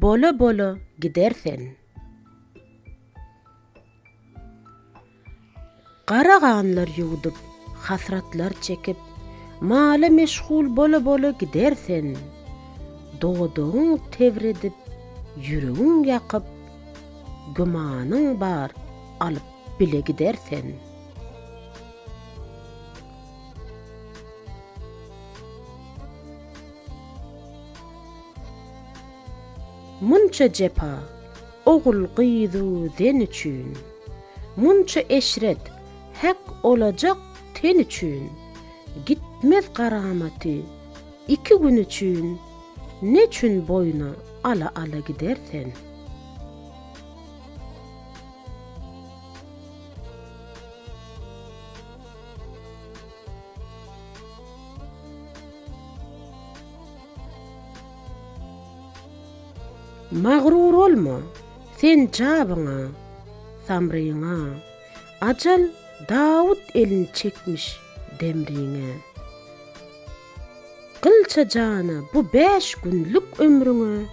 bola-bola gider sen. Gara ganlar ýuwdup, hasratlar çekip, Mala meşgul bola-bola gider sen. Dodagyň tebredip, ýüregiň ýakyp, Gümanyň bar, alyp bile gider sen. Munça jepa, ogul-gyz-u zen üçin, Munça eşret, häk olajak ten üçin, Gitmez garamaty iki gün üçin, Neçün boýna ala-ala gider sen? Magrur olma, sen jabyňa, samryňa, Ajal Dawut elin çekmiş demriňe. Gylça jana bu bäş günlük ömrüňe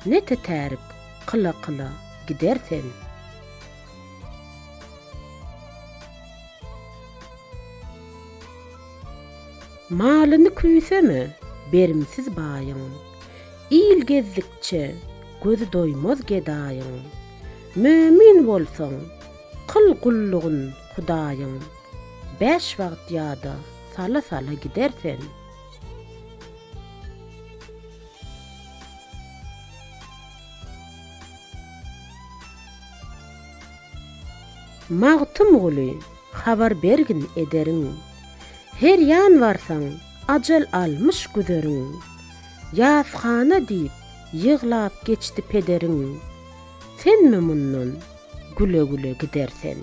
Ne tetärik kyla-kyla gider sen. Malyny küýseme berimsiz baýyň, Il gezdikçe gözi doýmaz gedaýyň. Mömin bolsaň, kyl gullugyn Hudaýyň, Bäş wagt ýada sala-sala gider sen. Magtymguly, habar bergin ederiň. Her ýan barsaň, ajal almyş güzeriň. Ýashana diýip, ýyglap geçdi pederiň. Senmi mundan güle-güle gider sen?